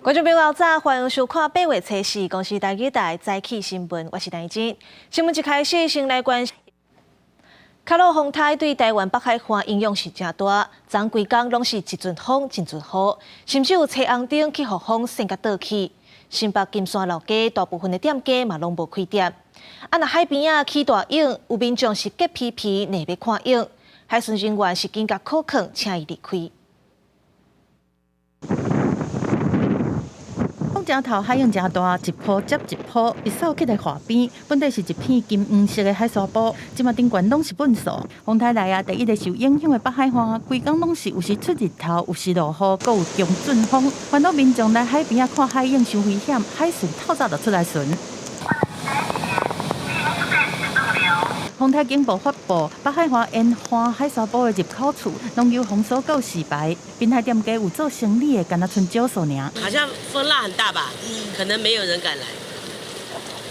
觀眾朋友早，歡迎收看八月初四公視台語台早起新聞，我是陳靜。新聞一開始，先來關卡魯風颱對台灣北海岸影響是誠大，昨昏規工攏是一陣風一陣雨，甚至有青紅燈去予風扇共倒去。新北金山老街大部分的店家嘛攏無開店。啊，若海邊仔起大湧，有民眾是急皮皮躡欲看湧，海巡人員是緊共苦勸，請伊離開。風誠透，海湧誠大，一波接一波，一掃起來岸邊，本底是一片金黃色的海沙埔，這馬頂懸攏是糞埽。風颱來啊，第一个受影響的北海岸，規工攏是有時出日頭，有時落雨，閣有強陣風，煩惱民眾來海邊仔看海湧傷危險，海巡透早就出來巡。風颱警報發布，北海岸沿岸海沙埔的入口處，攏有封鎖告示牌。濱海店家有做生意的，敢若賰少數爾。好像風浪很大吧？可能沒有人敢來。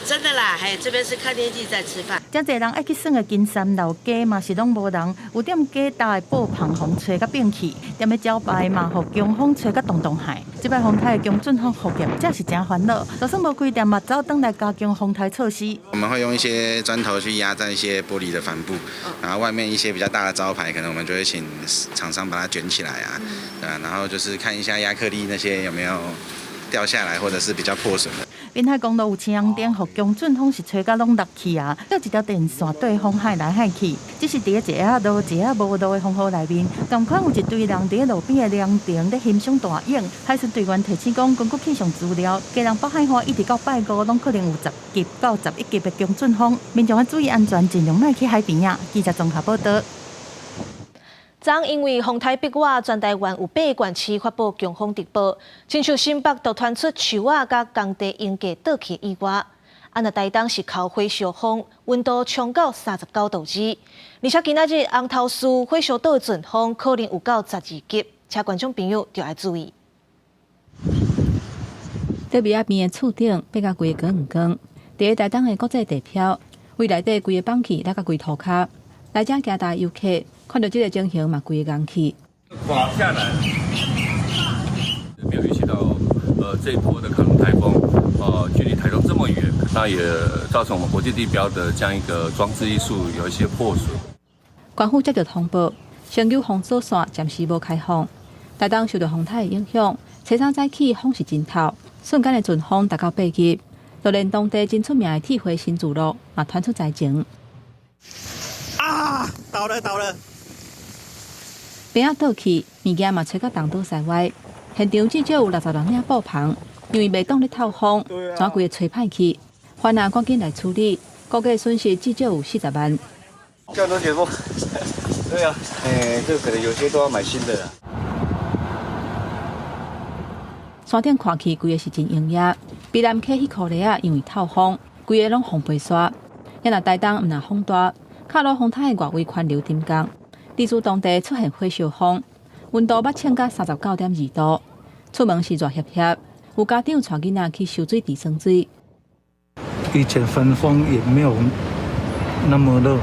真的啦，還這邊是看天氣在吃飯。誠濟人愛去耍的金山老街嘛是攏無人，有店家搭的布棚予風吹共變去，踮咧招牌嘛予強風吹共動動海。這擺風颱的強陣風予業者是誠煩惱，就算無開店嘛，走轉來加強風颱措施。我們會用一些磚頭去壓在一些玻璃的帆布，然後外面一些比較大的招牌，可能我們就會請廠商把它捲起來啊，對，然後就是看一下亞克力那些有沒有掉下來，或者是比較破損的。濱海公路有青紅燈，予強陣風是吹甲攏落去啊！閣一條電線對風海來海去，只是佇咧一下仔落，一下無落的風雨內面，仝款有一堆人佇咧路邊的涼亭咧欣賞大湧。海巡隊員提醒講，根據氣象資料，基隆北海岸一直到拜五，攏可能有10級到11級的強陣風，民眾要注意安全，盡量莫去海邊仔。記者綜合報道。昨因為風颱碧瓦，全台灣有八個縣市發布強風特報，親像新北就傳出樹仔佮工地鷹架倒去的意外。啊，若台東是烤火燒風，溫度衝到39度2，而且今仔日紅頭嶼火燒島的陣風可能有到12級，請觀眾朋友著愛注意。佇廟仔邊的厝頂變甲規个光光，佇咧台東的國際地標，圍內底規个崩去，落甲規塗跤。來遮行大遊客看著這个情形嘛，規个戇去。垮下來，沒有預期到，這一波的卡努颱風，距離台東這麼遠，那也造成我們國際地標的這樣一個裝置藝術有一些破損。官府接著通報，仙鳩封鎖線暫時無開放。台東受著風颱的影響，初三早起風是真透，瞬間的陣風達到8級，就連當地真出名的鐵花新聚落嘛傳出災情。啊！倒了倒了！棚仔倒去，物件嘛吹甲東倒西歪。現場至少有60多領布棚，因為袂擋咧透風，怎規个吹歹去？煩啊，趕緊來處理，估計損失至少有40萬。這樣都解不？對啊，這個可能有些都要買新的啦。山頂看去，規个是真陰影。卑南溪彼箍犁仔，因為透風，規个攏風飛沙。也若台東毋若風大。卡努風颱外圍環流沉降，致使當地出現火燒風，溫度捌衝到39.2度，出門是熱煳煳，有家長帶囡仔去收水池耍水。以前焚風也沒有那麼熱，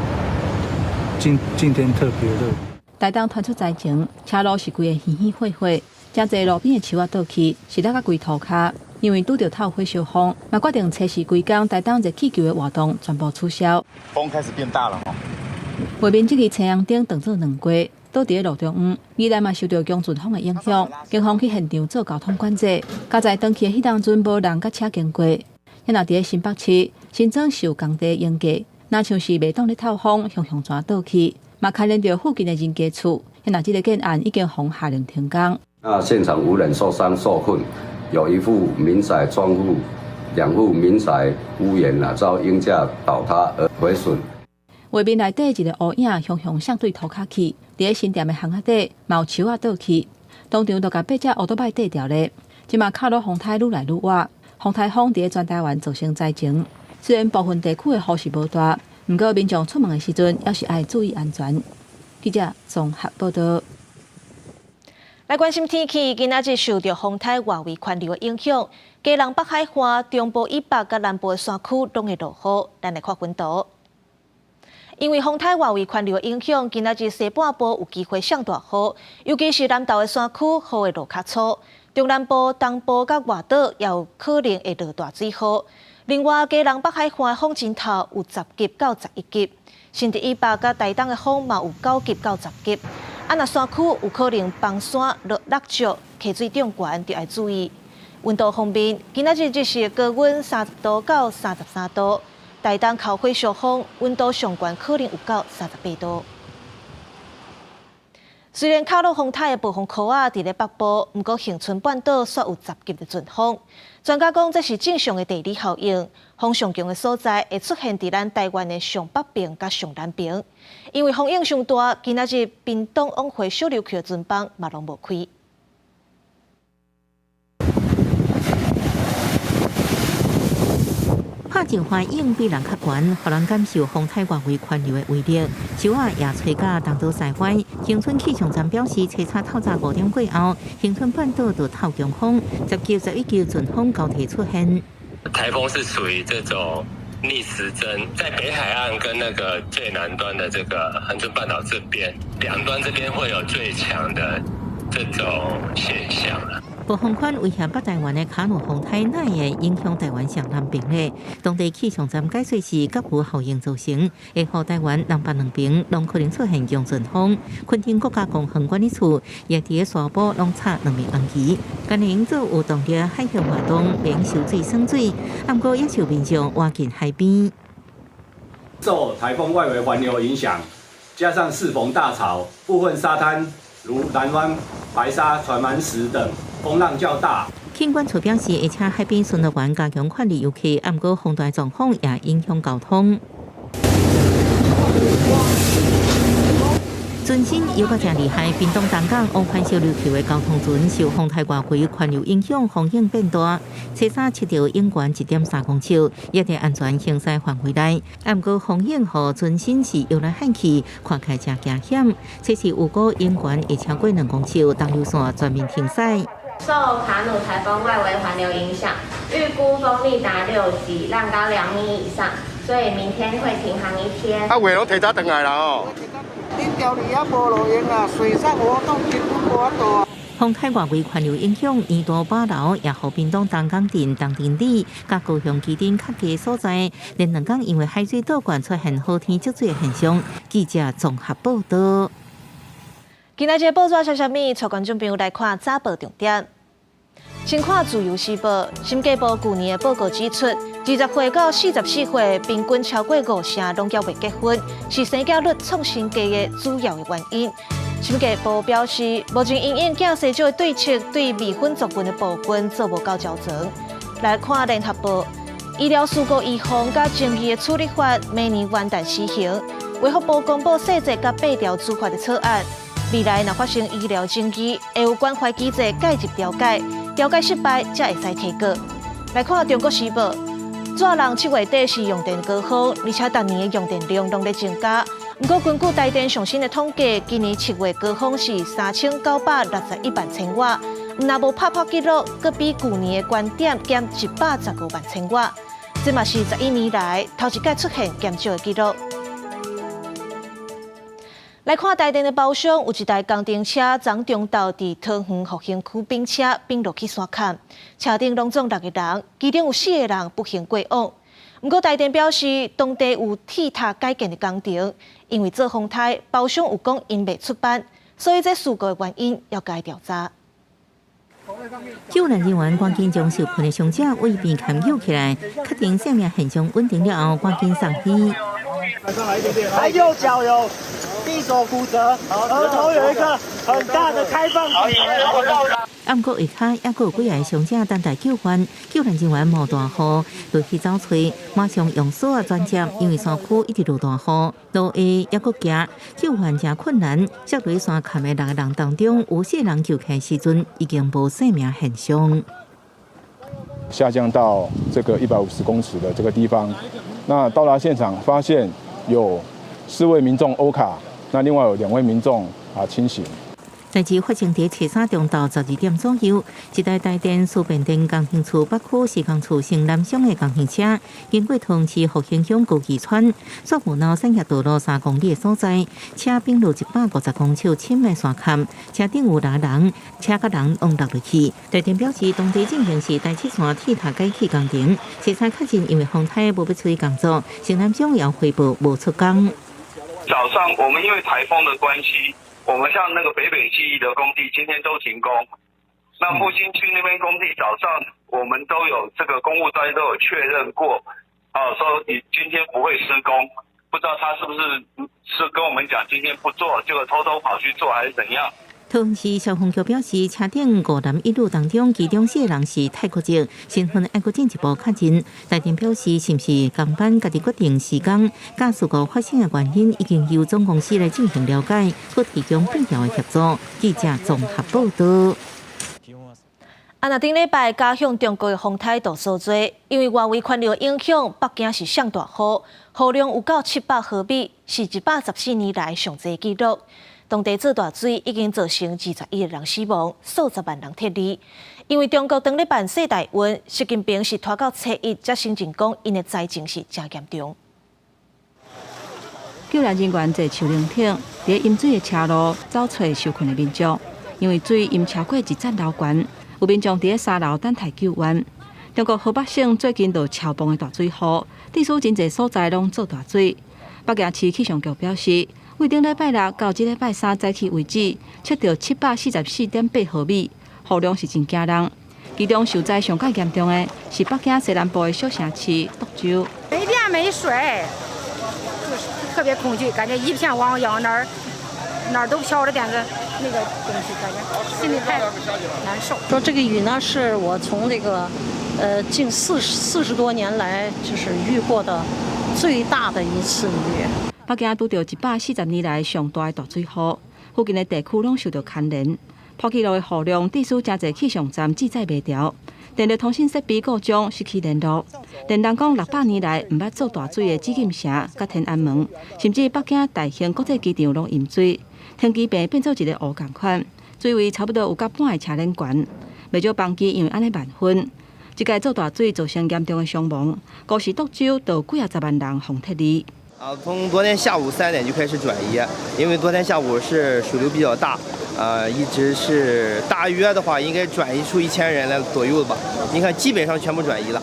今天特別熱。台東傳出災情，車路是規个稀稀火火，誠濟路邊的樹仔倒去，是落甲規塗跤。因為拄著透火燒風，嘛決定初四規工台東熱氣球的活動全部取消。風開始變大了吼。畫面這个青紅燈當做兩過，倒佇咧路中央，依然嘛受著強陣風的影響，警方去現場做交通管制。佳哉轉去的彼當陣無人佮車經過。遐若佇咧新北市新莊受工地鷹架，若像是袂擋咧透風，雄雄全倒去，嘛牽連著附近的人家厝。遐若這个建案已經予下令停工。那現場無人受傷受困。有一戶民宅窗戶，兩戶民宅屋檐啊遭鷹架倒塌而毀損。畫面內底一个烏影雄雄向對塗跤去，佇咧新店的巷仔底，嘛有樹仔倒去，當場就共八隻烏多擺綴掉咧。這馬卡努風颱愈來愈倚，風颱風佇咧全台灣造成災情。雖然部分地區的雨是無大，毋過民眾出門的時陣，猶是愛注意安全。記者綜合報道。來關心天氣，今仔日受著風颱外圍環流的影響，基隆北海岸、中部以北佮南部的山區攏會落雨。咱來看溫度。因為風颱外圍環流的影響，今仔日西半部有機會上大雨，尤其是南投的山區，雨會落較粗。中南部、東部佮外島也有可能會落大水雨。另外，基隆北海岸風陣頭有10級到11級，新竹以北佮台東的風嘛有9級到10級。啊，若山區有可能崩山、落落石、溪水漲懸，就愛注意。溫度方面，今仔日日時高溫30度到33度，台東口火燒風，溫度上懸可能有到38度。雖然卡努風颱的暴風圈仔佇咧北部，毋過恆春半島煞有10級的陣風。專家講，這是正常的地理效應。風上強的所在會出現佇咱台灣的上北邊佮上南邊。因為風湧傷大，今仔日屏東往回小琉球的船班嘛攏無開。拍石反應比人較懸，予人感受風颱外圍環流的威力。樹仔也吹甲東倒西歪。恆春氣象站表示，初早透早5點過後，恆春半島就透強風，10級、11級陣風交替出現。颱風是屬於這種逆時針，在北海岸跟那個最南端的這個恆春半島這邊，兩端這邊會有最強的這種現象。暴風圈威脅北台灣的卡努風颱，哪會影響台灣上南邊呢？當地氣象站解說是急霧效應造成，會予台灣南北兩邊攏可能出現強陣風。墾丁國家公園管理處也佇咧沙埔攏插兩面紅旗，今年做有動力海陸活動，免收水耍水，毋過也受民眾倚近海邊。受颱風外圍環流影響，加上適逢大潮，部分沙灘如南灣、白沙、船滿石等風浪較大。警管處表示，而且海邊巡邏員加強管理遊客，毋過風大狀況也影響交通。船身搖甲誠厲害，屏東東港往返小琉球的交通船受風颱外圍環流影響，風湧變大。初三測著湧懸1.3公尺，也佇安全行駛範圍內。毋過風湧予船身是搖來晃去，看起來誠驚險。測試有估湧懸會超過2公尺，東流線全面停駛。受卡努颱風外圍環流影響，預估風力達6級，浪高2米以上，所以明天會停航一天。啊，貨攏提早轉來啦哦。恁條里也無路用啊，水上活動根本無法度啊。風颱外圍環流影響，沿途把樓也予屏東東港鎮、東丁里、佮高雄旗津較低所在，連兩工因為海水倒灌出現雨天積水的現象。記者綜合報道。今仔日報紙寫啥物？帶觀眾朋友來看早報重點。先看《自由時報》，審計部舊年的報告指出，20歲到44歲平均超過五成攏猶未結婚，是生囝率創新低的主要的原因。審計部表示，目前因應囝生少的對策，對未婚族群的部分做無夠周全。來看《聯合報》，醫療事故預防佮爭議的處理法，明年元旦施行。衛福部公布細則佮八條處罰的草案。未來若發生醫療爭議，會有關懷機制介入調解，調解失敗才會使提告。來看《中國時報》，熱人7月底是用電高峰，而且逐年的用電量攏咧增加。毋過根據台電上新的統計，今年7月高峰是3961萬千瓦，若無拍破紀錄，閣比舊年的高點減115萬千瓦。這嘛是11年來頭一擺出現減少的紀錄。來看台電的包廂，有一台工程車昨中晝佇桃園復興區冰車冰落去山崁，車頂攏總六個人，其中有四個人不幸過往。毋過台電表示，當地有鐵塔改建的工程，因為做風颱，包廂有講𪜶袂出班，所以這事故的原因猶閣愛調查。救援人員趕緊將受困的傷者對邊坎救起來，確定生命現象穩定了後，趕緊送醫。他右腳有匕首骨折，額頭有一個很大的開放骨折。毋過下跤猶閣有幾个傷者等待救援，救援人員冒大雨落去走揣，馬上用索仔轉接，因為山區一直落大雨，路下猶閣行，救援誠困難。摔落山崁的六個人當中，有四個人救起來時陣已經無生命現象。下降到這個150公尺的這個地方，那到達現場發現有四位民眾歐卡，那另外有兩位民眾啊清醒。代誌發生佇初三中晝12點左右，一台台電輸變電工程處北區施工處承攬商的工程車，經過桃園市復興鄉高基村，煞無腦產業道路3公里的所在，車並落150公尺深的山崁，車頂有六人，車佮人攏落落去。台電表示，當地進行是台七線鐵塔改起工程，初三確認因為風颱無欲出去工作，承攬商也回報無出工。早上我們因為颱風的關係，我們像那個北北基宜的工地今天都停工。那復興區那邊工地早上我們都有這個工務單都有確認過，啊，說你今天不會施工，不知道他是不是是跟我們講今天不做，結果偷偷跑去做還是怎樣？桃園市消防局表示，車頂五男一女當中，其中四個人是泰國籍，身份愛閣進一步確認。台電表示，是毋是工班家己決定時間，佮事故發生的原因，已經由總公司來進行了解，閣提供必要的協助。記者綜合報道。啊，若頂禮拜家鄉中國的風颱度蘇濟，因為外圍環流影響，北京是上大雨，雨量有到700毫米，是114年來上濟紀錄。當地做大水已經造成21個人死亡，數十萬人撤離。因為中國當咧辦世大運，習近平是拖到初一才承認講，𪜶的災情是誠嚴重。救援人員坐樹靈艇，佇淹水的車路走揣受困的民眾，因為水淹超過一層樓懸，有民眾佇咧3樓等待救援。中國河北省最近落超磅的大水雨，致使真濟所在攏做大水。北京市氣象局表示，對頂禮拜六到這禮拜三早起為止，測著744.8毫米，雨量是真驚人。其中受災上較嚴重的是北京西南部的小城市涿州。沒電沒水，就是特別恐懼，感覺一片汪洋，哪兒哪兒都飄着點子那個東西，感覺心裡太難受。說這個雨呢，是我從這個近40多年來就是遇過的最大的一次雨。北京拄著140年來上大的大水雨，附近的地區攏受著牽連。破紀錄的雨量，致使誠濟氣象站記載袂牢，電力通訊設備故障失去聯絡。連人講600年來毋捌做大水的紫禁城、佮天安門，甚至北京大興國際機場攏淹水，停機坪變做一個湖仝款，水位差不多有佮半个車輪懸。袂少班機因為按呢慢分。這擺做大水造成嚴重的傷亡，光是涿州就幾仔十萬人予撤離。啊，從昨天下午3點就開始轉移，因為昨天下午是水流比較大，一直是大約的話應該轉移出1000人來左右吧。你看，基本上全部轉移了，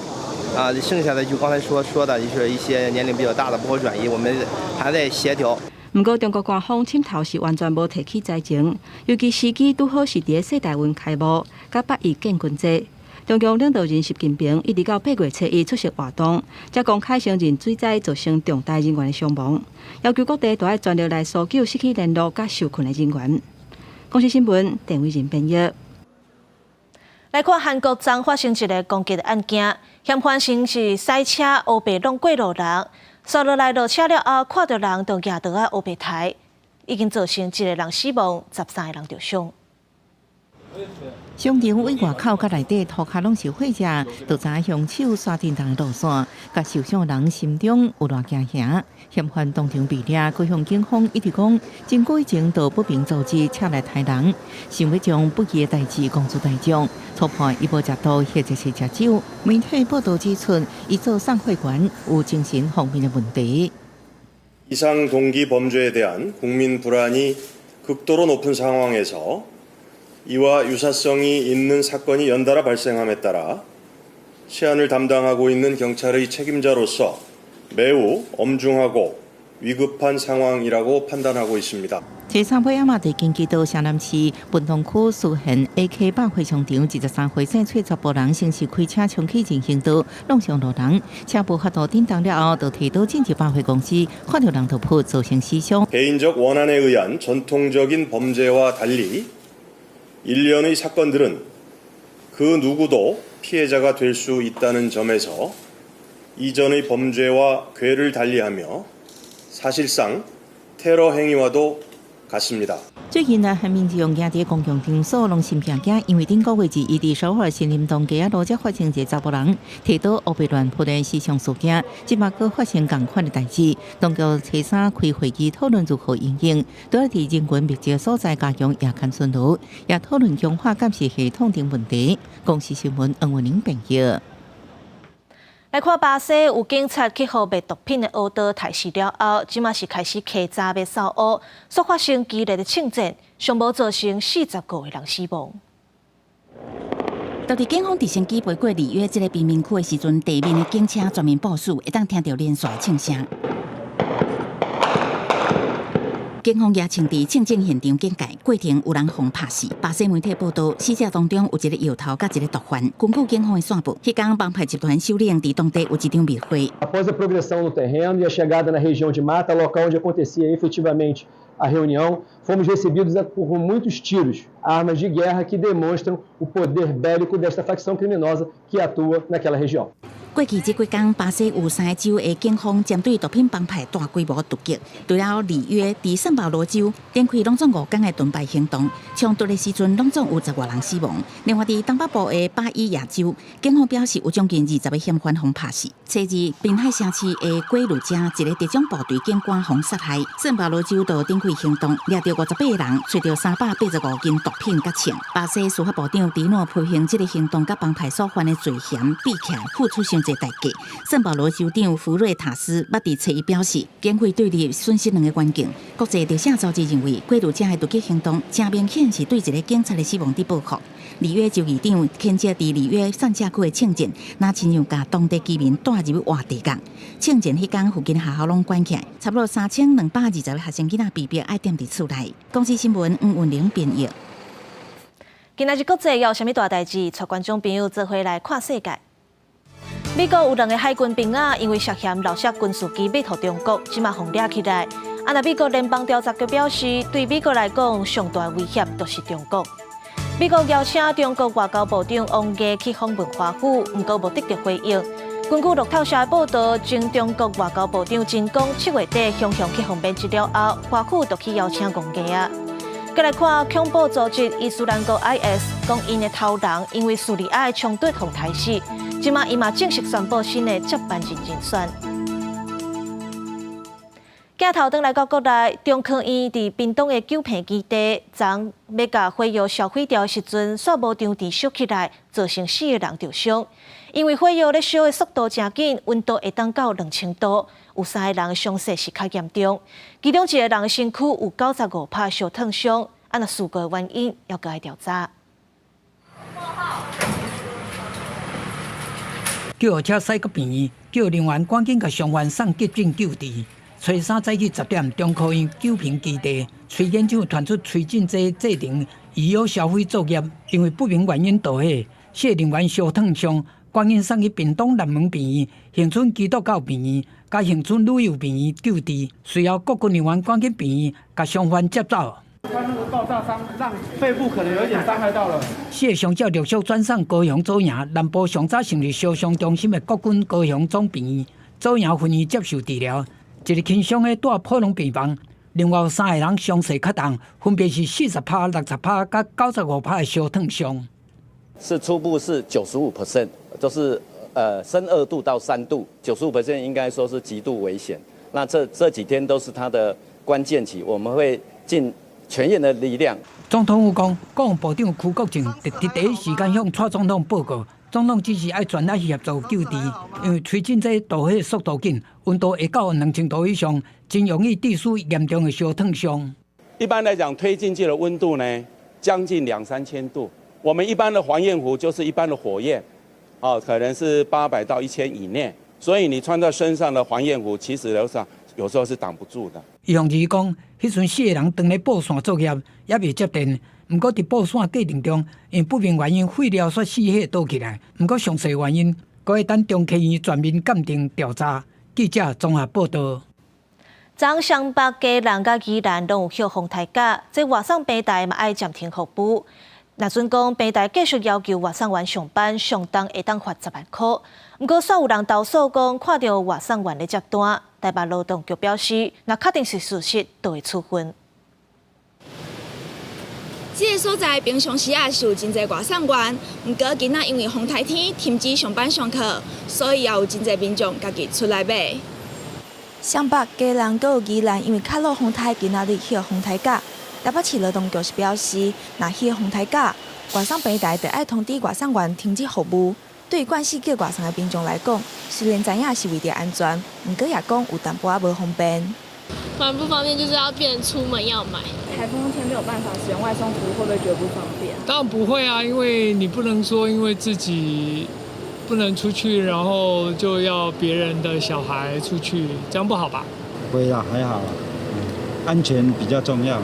啊，剩下的就剛才說的，就是一些年齡比較大的不好轉移，我們還在協調。毋過，中國官方揤頭是完全無提起災情，尤其時機拄好是佇咧世大運開幕，佮八一建軍節。中共領導人習近平一直到8月初一出席活動，才公開承認水災造成重大人員的傷亡，要求各地都愛全力來搜救失去聯絡佮受困的人員。公視新聞，鄧偉仁編譯。來看韓國昨發生一个攻擊的案件，嫌犯先是駛車烏白挵過路人，紲落來落車了後，看著人就舉刀仔烏白刣，已經造成一個人死亡，13個人著傷。商場對外口佮內底塗跤攏是血跡，就知兇手刷振動的路線，共受傷人心中有偌驚嚇。嫌犯當場被掠，閣向警方一直講，真久以前就不明組織車來刣人，想欲將不義的代誌公諸大眾。初判伊無食毒或者是食酒。媒體報導指出，伊做送貨員，有精神方面的問題。 이상 동기 범죄에 대한 국민 불안이 극도로 높은 상황에서 이와 유사성이 있는 사건이 연달아 발생함에 따라 치안을 담당하고 있는 경찰의 책임자로서 매우 엄중하고 위급한 상황이라고 판단하고 있습니다. 初三尾仔嘛，佇京畿道城南市文東區書賢 AK 百貨商場，23歲姓崔查埔人，先是開車衝去人行道，挵傷路人，車無法度振動了後，就提刀進入百貨公司，看著人就撲，造成死傷。 개인적 원한에 의한 전통적인 범죄와 달리 일련의 사건들은 그 누구도 피해자가 될 수 있다는 점에서 이전의 범죄와 궤를 달리하며 사실상 테러 행위와도 같습니다。最近呢，韓民眾行佇公共場所攏心驚驚，因為頂個月二伊佇首爾新林東街仔路才發生一个查埔人提刀烏白亂撲的死傷事件，這馬閣發生仝款的代誌。當局初三開會議討論如何因應，除了佇人群密集所在加強夜間巡邏，也討論強化監視系統等問題。公視新聞黃文玲編譯。來看巴西有警察去予賣毒品的烏刀刣死了後，這馬是開始稽查欲掃烏，煞發生激烈的槍戰，上無造成45個人死亡。當佇警方直升機飛過里約這个貧民區的時陣，地面的警車全面部署，會當聽著連續的槍聲。警方也槍佇槍戰現場警戒，過程有人予拍死。巴西媒體報道，死者當中有一个藥頭佮一个毒販。根據警方的線報，彼工幫派集團首領佇當地有一場密會。 Após a progressão no terreno e a chegada na região de mata, local onde acontecia efetivamente a reunião, fomos recebidos por muitos tiros, armas de guerra que demonstram o poder bélico desta facção criminosa que atua naquela região. 過去這幾工，巴西有三个州的警方針對毒品幫派大規模突擊。除了里約，佇聖保羅州展開攏總5工的盾牌行動，衝突的時陣攏總有十外人死亡。另外，佇東北部的巴伊亞州，警方表示有將近20個嫌犯予拍死。初二，濱海城市的圭魯加一个特種部隊警官予殺害。聖保羅州就展開行動，掠著58個人，揣著385斤毒品佮槍。巴西司法部長迪諾批評這个行動佮幫派所犯的罪嫌比起來付出傷濟代價。聖保羅州長弗瑞塔斯捌佇初一表示，警匪對立損失兩个員警。國際特赦組織認為，圭魯加的突擊行動誠明顯是對一个警察的死亡佇報復。里約州議長譴責佇里約散社區的槍戰，若親像共當地居民帶入活地獄。槍戰彼工附近學校攏關起來，差不多3220個學生囡仔被逼愛踮佇厝內。公視新聞黃雲玲編譯。今仔日國際有啥物大代誌？帶觀眾朋友做伙來看世界。美國有兩个海軍兵仔，因為涉嫌漏洩軍事機密予中國，這馬予掠起來。啊，若美國聯邦調查局表示，對美國來講，上大威脅就是中國。美國邀請中國外交部長王毅去訪問華府，毋過無得著回應。根據路透社的報道，前中國外交部長秦剛7月底雄雄去予免職了後，華府就去邀請王毅啊。閣來看恐怖組織伊斯蘭國 IS，講𪜶的頭人因為敘利亞的衝突予刣死，這馬伊嘛正式宣布新的接班人人選。鏡頭轉來到國內，中科院佇屏東的九坪基地，昨欲共火藥銷毀掉的時陣，煞無場地燒起來，造成四个人著傷。因為火藥咧燒的速度誠緊，溫度會當到2000度，有三個人的傷勢是較嚴重，其中一個人的身軀有95趴燒燙傷。啊，若事故的原因猶閣愛調查。救護車駛到病院，救護人員趕緊共傷員送急診救治。初三早起10點，中科院九坪基地吹煙廠傳出推進劑製程醫藥銷毀作業，因為不明原因導火，四人員燒燙傷，趕緊送去屏東南門病院、恆春基督教病院、佮恆春旅遊病院救治。隨後國軍人員趕緊病院，共傷患接走。他那個爆炸傷讓肺部可能有一點傷害到了。四个傷者陸續轉送高雄左營南部上早成立燒傷中心的國軍高雄總病院左營分院接受治療。一個輕傷的住普通病房，另外有三個人傷勢較重，分別是40趴、60趴佮95趴的燒燙傷。是初步是95%，就是深2度到3度，95% 應該說是極度危險。那這幾天都是它的關鍵期，我們會盡全院的力量。總統府講，國防部長邱國正佇第一時間向蔡總統報告，總統指示愛全力協助救治，因為推進劑導火速度緊，溫度會到2000度以上，真容易致死嚴重的燒燙傷。一般來講，推進劑的溫度呢，將近兩三千度。我們一般的防焰服就是一般的火焰，哦，可能是800到1000以內，所以你穿在身上的防焰服，其實有時候是擋不住的。伊雄二講，彼陣四个人當咧布線作業，猶未接電。毋過佇布線過程中，因不明原因廢料煞死火倒起來。毋過詳細原因，閣愛等中科院全面鑑定調查。記者綜合報道。昨雙北基隆佮宜蘭攏有予風颱甲，這外送平台嘛愛暫停服務。若準講平台繼續要求外送員上班，上重會當罰10萬箍。毋過煞有人投訴講，看著外送員咧接單，台北勞動局表示，若確定是事實，就會處分。這个所在平常時啊是有真濟外送員，毋過今仔因為風颱天停止上班上課，所以也有真濟民眾家己出來買。雙北、基隆、閣有宜蘭，因為卡努風颱今仔日歇風颱假。台北市勞動局是表示，若歇風颱假，外送平台就愛通知外送員停止服務。對慣勢叫外送的民眾來講，雖然知影是為著安全，毋過也講有淡薄仔無方便。蠻不方便，就是要變出門要買。颱風天沒有辦法使用外送服務，會不會覺得不方便？當然不會啊，因為你不能說因為自己不能出去，然後就要別人的小孩出去，這樣不好吧？會啊，還好，安全比較重要。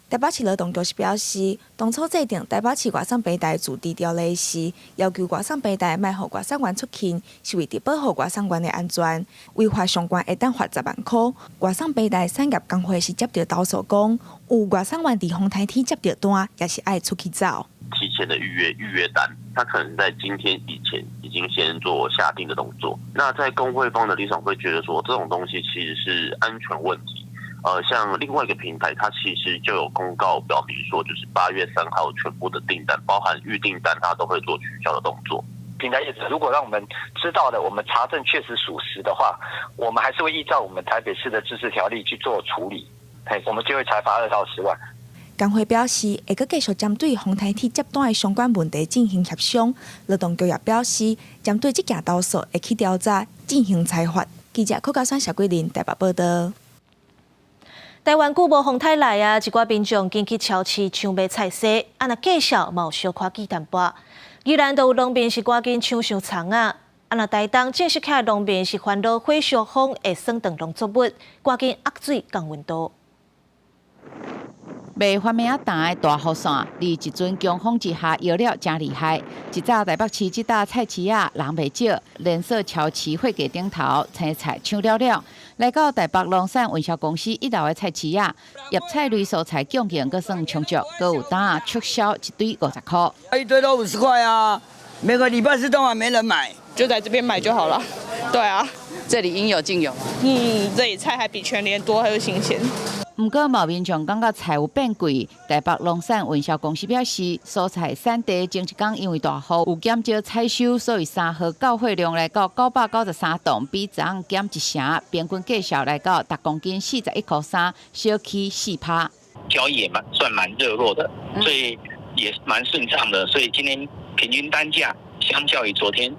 台北市勞動局是表示，當初制定台北市外送平台自治條例時，要求外送平台莫予外送員出勤，是為著保護外送員的安全。違法上懸會當罰10萬箍。外送平台產業工會是接著投訴講，有外送員佇風颱天接著單，也是愛出去走。提前的預約單，他可能在今天以前已經先做下訂的動作。那在工會方的立場會覺得說，這種東西其實是安全問題。像另外一個平台，它其實就有公告表明說，就是8月3號全部的訂單，包含預訂單，它都會做取消的動作。平台業者如果讓我們知道的，我們查證確實屬實的話，我們還是會依照我們台北市的自治條例去做處理，嘿，我們就會裁罰2到10萬。工會表示，會閣繼續針對風颱天接單的相關問題進行協商。勞動局也表示，針對這件投訴會去調查進行裁罰。記者柯家山、謝桂林台北報道。台灣久無風颱來啊，一寡民眾緊去超市搶買菜蔬，啊若價數嘛有小可起淡薄。宜蘭就有農民是趕緊搶收蔥仔，啊若台東種植起來農民是煩惱火燒風會損斷農作物，趕緊壓水降溫度。賣番麥仔蛋的大雨傘，佇一陣強風之下搖了誠厲害。一早台北市這搭菜市仔人袂少，連鎖超市貨架頂頭青菜搶了了。來到台北龍山運銷公司一樓的菜市仔，葉菜類蔬菜供應閣算充足，閣有當促銷一堆50箍。一堆都50塊啊！每個禮拜四都還沒人買，就在這邊買就好了。對啊，這裡應有盡有。嗯，這裡菜還比全聯多，還有新鮮。毋過，嘛有民眾感覺菜有變貴。台北龍山運銷公司表示，蔬菜產地前一工因為大雨有減少採收，所以3號到貨量來到993噸，比昨昏減一成。平均價數來到逐公斤41箍3，小起4趴。交易也蠻算蠻熱絡的，所以也蠻順暢的。所以今天平均單價相較於昨天，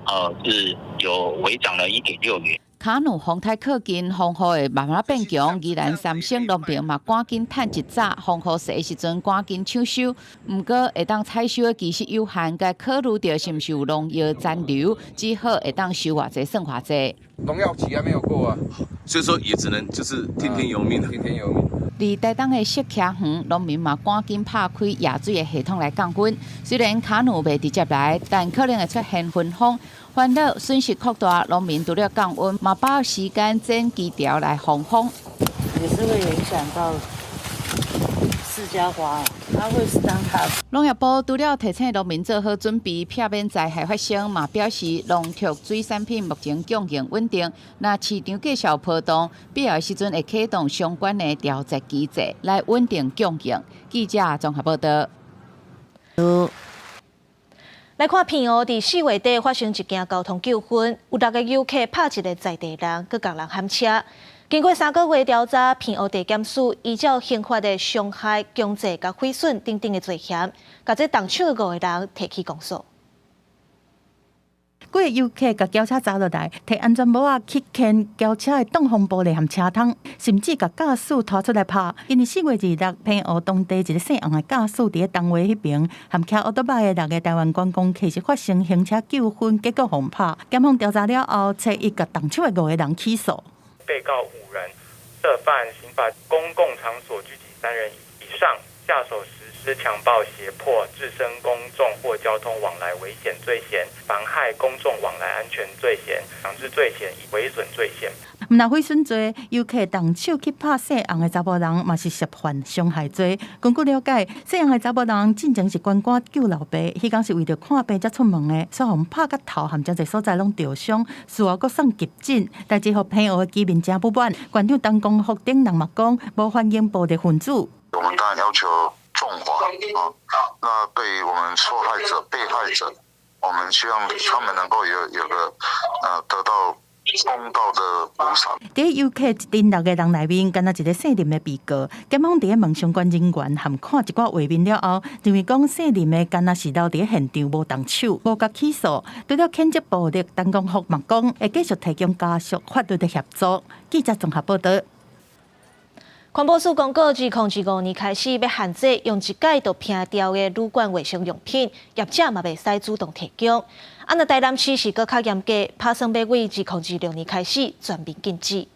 是有微漲了1.6元。卡努風颱靠近，風雨會慢慢變強。宜蘭三星農民嘛，趕緊趁一早風雨細的時陣，趕緊搶收。毋過會當採收的其實有限，該考慮著是毋是有農藥殘留，只好會當收偌濟算偌濟。農藥期還沒有過啊，所以說也只能就是聽天由命。聽天由命。佇台東的石徛園，農民嘛趕緊拍開壓水的系統來降溫。雖然卡努袂直接來，但可能會出現焚風，煩惱損失擴大。農民除了降溫，嘛把握時間剪枝條來防風。也是會影響到釋迦花，它會是當它。農業部除了提醒農民做好準備，避免災害發生，嘛表示農特水產品目前供應穩定。若市場繼續波動，必要的時陣會啟動相關的調節機制來穩定供應。記者綜合報道。來看澎湖，佇4月底發生一件交通糾紛，有六个遊客拍一个在地人，閣共人撼車。經過3個月調查，澎湖地檢署依照刑法的傷害、強制佮毀損等等的罪嫌，共這動手的五个人提起公訴。幾个遊客共轎車砸落來，提安全帽仔去掀轎車的擋風玻璃和車窗，甚至共駕駛拖出來拍。今年4月26，澎湖當地一个姓洪的駕駛佇咧東圍彼爿，和騎歐多擺的六个台灣觀光客是發生行車糾紛，結果予拍。檢方調查了後，初一共動手的五个人起訴。被告五人涉犯刑法公共場所聚集三人以上，下手實施強暴脅迫、致身公眾或交通往來危險罪嫌、妨害公眾往來安全罪嫌、強制罪嫌、毀損罪嫌。毋但毀損罪，遊客動手去拍姓洪的查埔人，嘛是涉犯傷害罪。根據了解，姓洪的查埔人進前是關肝救老爸，彼工是為著看病才出門的，煞予拍甲頭和誠濟所在攏著傷，事後閣送急診。代誌予澎湖的居民誠不滿，縣長陳光福等人嘛講，無歡迎暴力分子。我們當然要求重罰啊。那對於我們受害者、被害者，我們希望他們能夠有個得到公道的補償。佇遊客一陣六個人內面，敢若一个姓林的被告，檢方佇咧問相關人員含看一寡畫面了後，認為講姓林的敢若是留佇咧現場無動手，無共起訴。除了譴責暴力，陳光復嘛講會繼續提供家屬法律的協助。記者綜合報導。環保署公告，2025年開始欲限制用一擺就屏掉的旅館衛生用品，業者嘛袂使主動提供。啊，若台南市是閣較嚴格，打算欲對2026年開始全面禁止。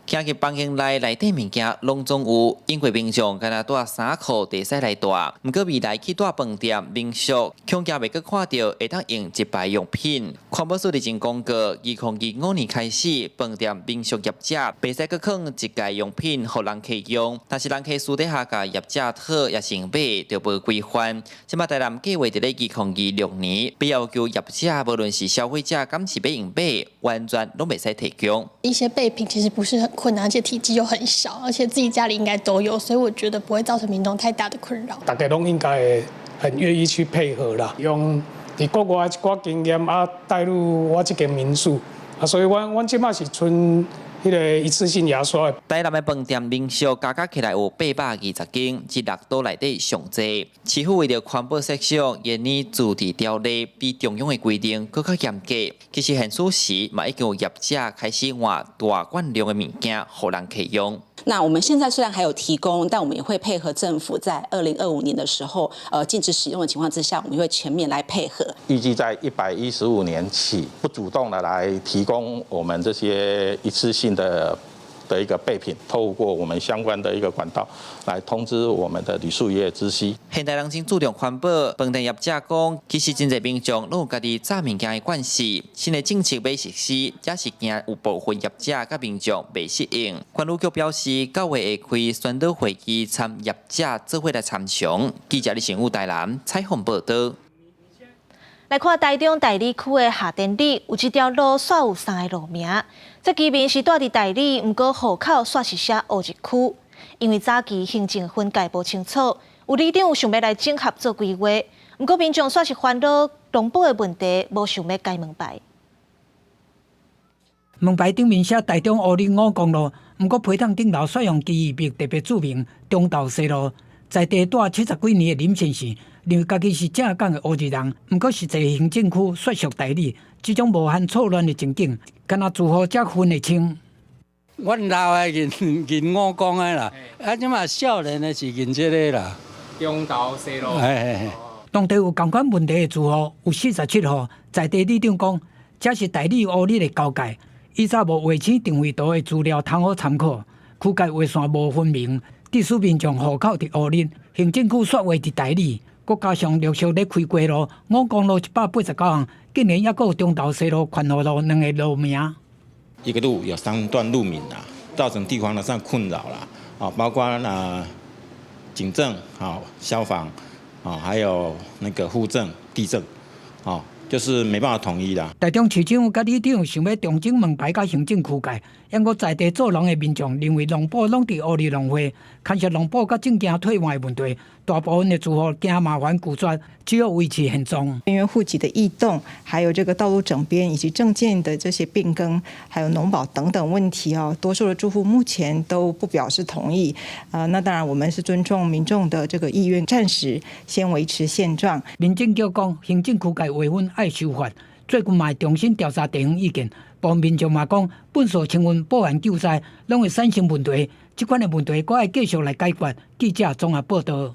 行入房間內，內底物件攏總有，因為民眾敢若帶衫褲會使來帶，毋過未來去蹛飯店、民宿，恐驚袂閣看著會當用一擺用品。環保署日前公告，2025年開始，飯店、民宿業者袂使閣囥一擺用品予人客用，但是人客私底下共業者討抑是買，就無規範。這馬台南計劃佇咧2026年，欲要求業者，無論是消費者，敢是欲用買，完全攏袂使提供。一些備品其實不是很困難，而且體積又很小，而且自己家裡應該都有，所以我覺得不會造成民眾太大的困擾。大家攏應該會很願意去配合啦，用佇國外一寡經驗啊帶入我這間民宿啊，所以阮這馬是賰彼个一次性牙刷。台南的飯店民宿加加起來有820間，這六都內底上濟。市府為著環保設想，研擬自治條例比中央的規定閣較嚴格。其實現此時嘛已經有業者開始換大罐量的物件，予人客用。那我們現在雖然還有提供，但我們也會配合政府在2025年的時候，禁止使用的情況之下，我們會全面來配合。預計在115年起，不主動的來提供我們這些一次性的一個備品，透過我們相關的一個管道來通知我們的旅宿業知悉。現代人真注重環保，飯店業者講，其實真濟民眾攏有家己紮物件的慣勢，新的政策欲實施，也是驚有部分業者佮民眾袂適應。環旅局表示，9月會開宣導會議，參業者做伙來參詳。記者李成武台南採訪報導。來看台中大里區的下田里，有一條路煞有三个路名。這居民是住佇大里，毋過戶口煞是寫烏日區。因為早期行政分界無清楚，有里長想欲來整合做規劃，毋過民眾煞是煩惱農保的問題，無想欲改門牌。門牌頂面寫台中烏日五公路，毋過批桶頂頭煞用奇異筆特別註明中投西路。在地蹛70幾年的林先生，認為家己是正港的烏日人，毋過實際行政區煞屬大里，這種無限錯亂的情景，敢若住戶才分會清。阮老的認認五公的啦，啊，這馬少年的是認這个啦。中投西路。嘿嘿。當地有仝款問題的住戶有47戶，在地里長講，這是大里烏日的交界，以早無衛星定位圖的資料通好參考，區界劃線無分明，致使民眾戶口佇烏日，行政區煞劃佇大里，閣加上陸續咧開街路，五公路189項，竟然猶閣有中投西路、環河路兩个路名。一個路有三段路名啦，造成地方的上困擾啦，啊，包括啊警政、啊消防、啊還有那個戶政、地政，啊，就是沒辦法統一啦。台中市長佮里長想欲重整門牌佮行政區界，毋過在地做農的民眾認為農保攏佇烏日農會，牽涉農保佮證件退換的問題，大部分的住戶驚麻煩拒絕，只好維持現狀。因為戶籍的異動，還有這個道路整編以及證件的這些變更，還有農保等等問題哦，多數的住戶目前都不表示同意。那當然我們是尊重民眾的這個意願，暫時先維持現狀。民政局講，行政區界劃分愛修法，最近嘛會重新調查地方意見。部分民眾嘛講，糞埽清運、保安救災，攏會產生問題。這款的問題，閣愛繼續來解決。記者綜合報導。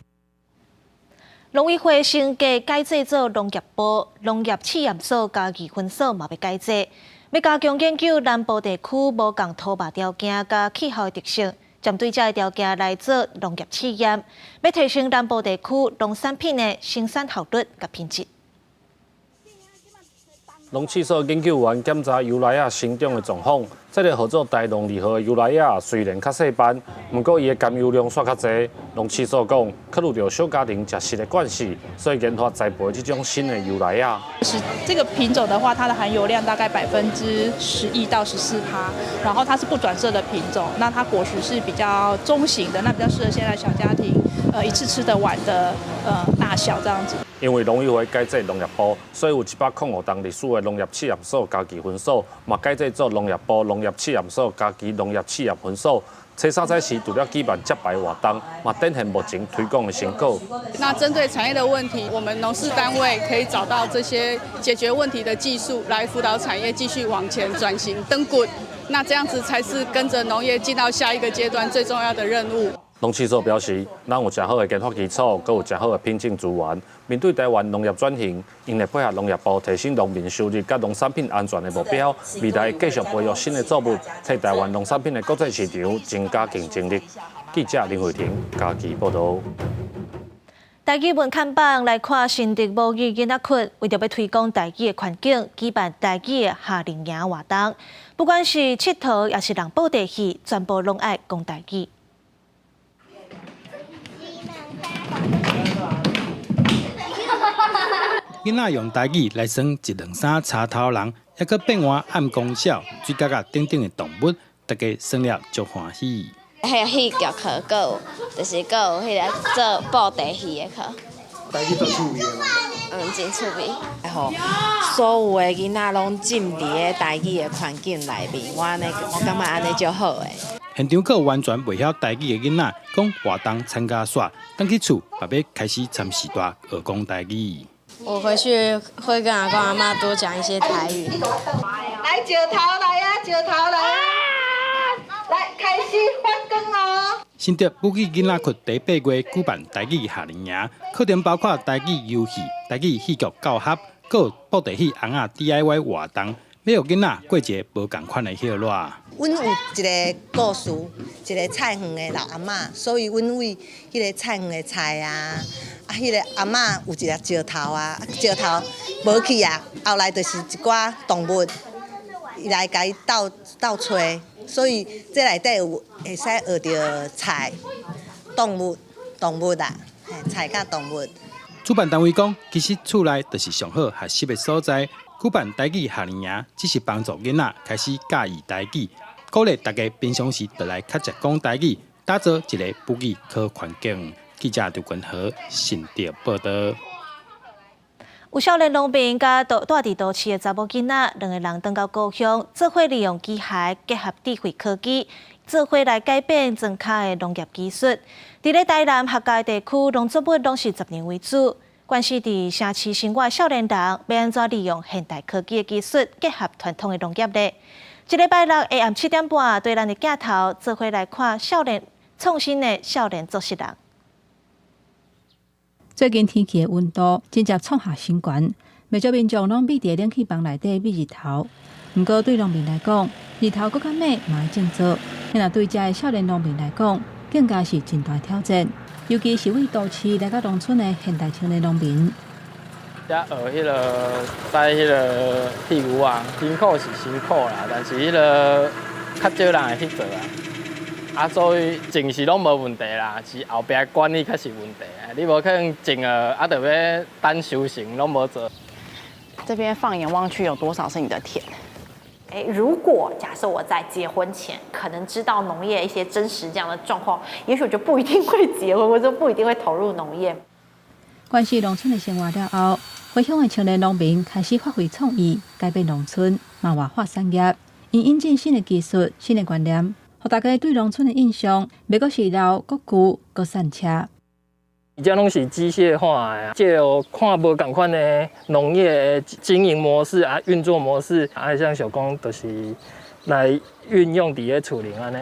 農委會新計改制做農業部、農業試驗所佮預訓所嘛欲改制，欲加強研究南部地區無仝土壤條件佮氣候的特性，針對這个條件來做農業試驗，欲提升南部地區農產品的生產效率佮品質。農試所研究員檢查油梨仔生長的狀況，這个號做台農二號的油梨仔雖然較細瓣，毋過伊的甘油量煞較濟。農試所講，考慮著小家庭食食的關係，所以研發栽培這種新的油梨仔。是這個品種的話，它的含油量大概11%到14%，然後它是不轉色的品種，那它果實是比較中型的，那比較適合現在小家庭，一次吃得完的，大小這樣子。因為農委會改制農業部，所以有105棟歷史的農業試驗所嘉義分所，嘛改制做農業部農業試驗所嘉義農業試驗分所。初三早時除了舉辦揭牌活動，嘛展現目前推廣的成果。那針對產業的問題，我們農事單位可以找到這些解決問題的技術，來輔導產業繼續往前轉型轉骨。那這樣子才是跟着農業進到下一個階段最重要的任務。農試所表示，咱有誠好的研發基礎，閣有誠好的品種資源。面對台灣農業轉型，𪜶會配合農業部提升農民收入佮農產品安全的目標，未來繼續培育新的作物，替台灣農產品的國際市場增加競爭力。記者林慧婷嘉義報導。台語文看板來看，新竹母語囡仔窟，為著欲推廣台語的環境，舉辦台語的夏令營活動。不管是𨑨迌，抑是人布袋戲，全部攏愛講台語。囡仔用台語來耍一兩三柴頭人，抑閣變換暗光痟、水角仔等等的動物，大家耍了足歡喜。彼個戲劇課，閣有就是閣有彼個做布袋戲的課。台語足趣味的嗎？嗯，真趣味。予所有的囡仔攏浸佇咧台語的環境內面，我按呢，我感覺按呢足好的。現場閣有完全袂曉台語的囡仔，講活動參加煞，轉去厝嘛欲開始參序大學講台語。我回去會跟阿公阿嬤多講一些台語。來石頭來啊，石頭來啊！來開始發光哦！新竹母語囡仔窟佇8月舉辦台語夏令營，課程包括台語遊戲、台語戲劇教學，閣有布袋戲尪仔 DIY 活動，欲予囡仔過一个無仝款的歇熱。阮有一个故事，一个菜園的老阿嬤，所以阮為彼个菜園的菜啊，啊，彼个阿嬤有一个石頭啊，石頭無去啊，後來就是一寡動物，伊來共伊鬥鬥揣，所以這內底有會使學著菜、動物、動物啦，菜佮動物。主辦單位講，其實厝內就是上好學習的所在。舉辦台語夏令營，只是幫助囡仔開始佮意台語，鼓勵大家平常時就來較濟講台語，打造一个母語好環境。記者劉君和新竹報導。有少年農民佮住佇都市的查某囡仔，兩个人轉到故鄉，做伙利用機械結合智慧科技，做伙來改變莊跤的農業技術。佇咧台南客家地區，農作物攏是雜糧為主。關係佇城市生活的少年人，欲按怎利用現代科技的技術結合傳統的農業呢？這禮拜六下暗7點半，對咱的鏡頭做伙來看少年創新的少年做事人。最近天氣的溫度真正創下新高，袂少民眾攏覕佇冷氣房內底覕日頭。毋過對農民來講，日頭閣較猛嘛愛種作。若對遮的少年農民來講，更加是真大挑戰。尤其是為都市來到農村的現代青年農民。遮學彼个栽彼个屁牛仔，辛苦是辛苦啦，但是彼个較少人會去做啊。啊，所以種是攏無問題啦，是後壁管理較是問題啊。你無可能種了啊，著欲等收成攏無做。這邊放眼望去，有多少是你的田？欸，如果假設我在結婚前可能知道農業一些真實這樣的狀況，也許我就不一定會結婚，或者不一定會投入農業。關心農村的生活了後，回鄉的青年農民開始發揮創意，改變農村，嘛活化產業，𪜶引進新的技術、新的觀念，予大家對農村的印象，袂閣是老閣舊閣散車。遮攏是機械化的，藉由看無仝款的農業的經營模式啊、運作模式，啊，像想講，就是來運用佇咧厝裡按呢。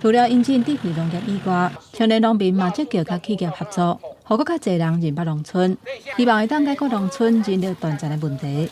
除了引進智慧農業以外，青年農民嘛積極佮企業合作，予閣較濟人認捌農村，希望會當解決農村人力斷層的問題。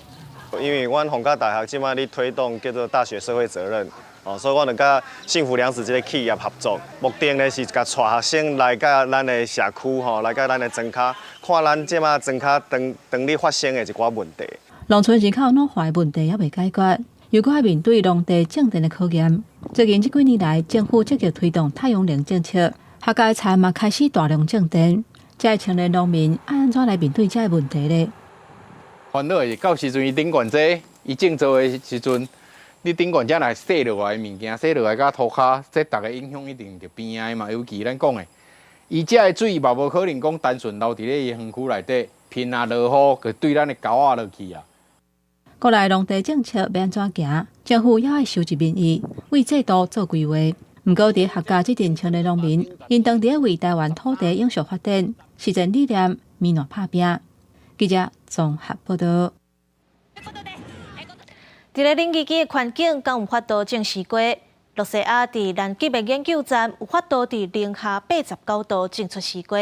因為阮逢甲大學這擺咧推動叫做大學社會責任。哦，所以阮就佮幸福糧食這个企業合作，目的呢是共帶學生來佮咱的社區吼，來佮咱的莊跤，看咱這擺莊跤當當咧發生的一寡問題。農村人口老化的問題猶未解決，又閣愛面對農地種電的考驗。最近這幾年來，政府積極推動太陽能政策，客家菜嘛開始大量種電。這个青年農民按怎來面對這个問題呢？煩惱的是到時陣伊頂懸這，伊種作的時陣，你頂懸這若洗落來的物件，洗落來佮塗跤，這逐个影響一定著邊仔的嘛。尤其咱講的，伊這个水嘛無可能講單純留佇咧伊園區內底，淋啊落雨，就對咱的溝仔落去啊。國內農地政策欲按怎行？政府猶愛收集民意，為制度做規劃。毋過，佇客家這陣青年農民，𪜶當佇咧為台灣土地永續發展，實踐理念，面爛拍拚。記者綜合報導。佇咧冷機機的環境，敢有法度種西瓜？露西亞佇南極的研究站有法度佇零下89度種出西瓜，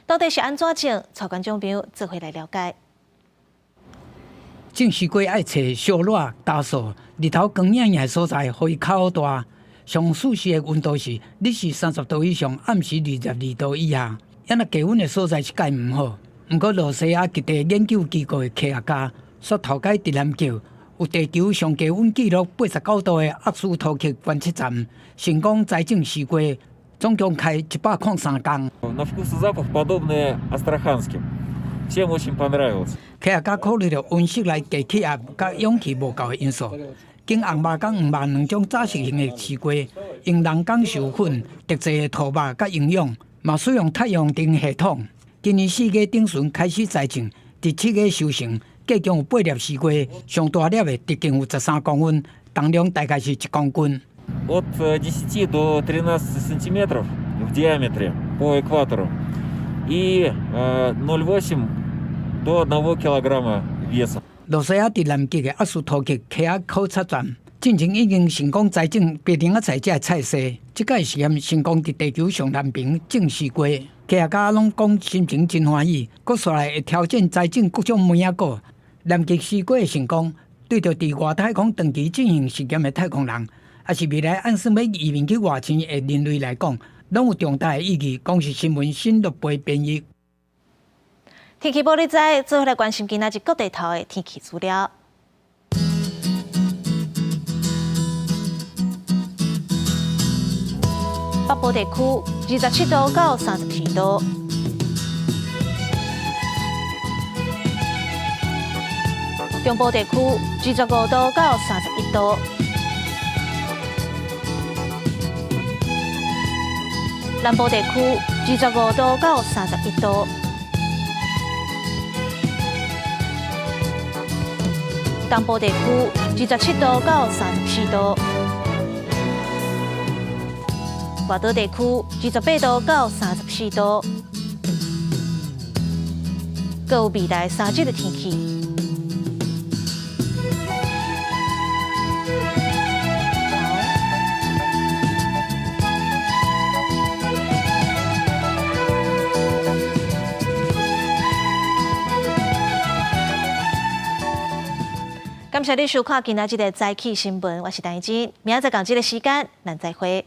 到底是按怎種？帶觀眾朋友做伙來了解。種西瓜愛揣燒熱、乾燥、日頭光影影的所在，予伊較好大。上舒適的溫度是日時30度以上，暗時22度以下。抑若低溫的所在是蓋毋好。毋過，露西亞極地研究機構的科學家煞頭擺佇南極有地球上低溫紀錄89度的厄斯托克觀測站，成功栽種西瓜，總共開103工。 На вкус и запах подобные астраханским. Всем очень понравилось. 科學家考慮著溫室內低氣壓佮氧氣無夠的因素，經紅肉佮黃肉兩種早熟型的西瓜，用人工授粉、特製的土肉佮營養，嘛使用太陽燈系統。今年4月頂旬開始栽種，佇7月收成，計共有8粒西瓜，上大粒的直徑有13公分，重量大概是1公斤。 От 10 до 13 сантиметров в диаметре по экватору и 0,8 до 1 килограмма веса. 露西亞佇南極的厄斯托克科學考察站，進前已經成功栽種白椪仔菜這个菜系。這擺實驗成功佇地球上南爿種西瓜，科學家攏講心情真歡喜，閣紲來會挑戰栽種各種梅仔果。南極西瓜的成功，對著佇外太空長期進行實驗的太空人，抑是未來按算欲移民去外星的人類來講，攏有重大的意義。公視新聞新樂培編譯。天氣報你知，做伙來關心今仔日各地頭的天氣資料。北部地區27度到34度，中部地區25度到31度，南部地區25度到31度，東部地區27度到34度。外島地區28度到34度，閣有未來3日的天氣。感謝你收看今仔日的早起新聞，我是陳怡靜，明仔載仝這个時間，咱再會。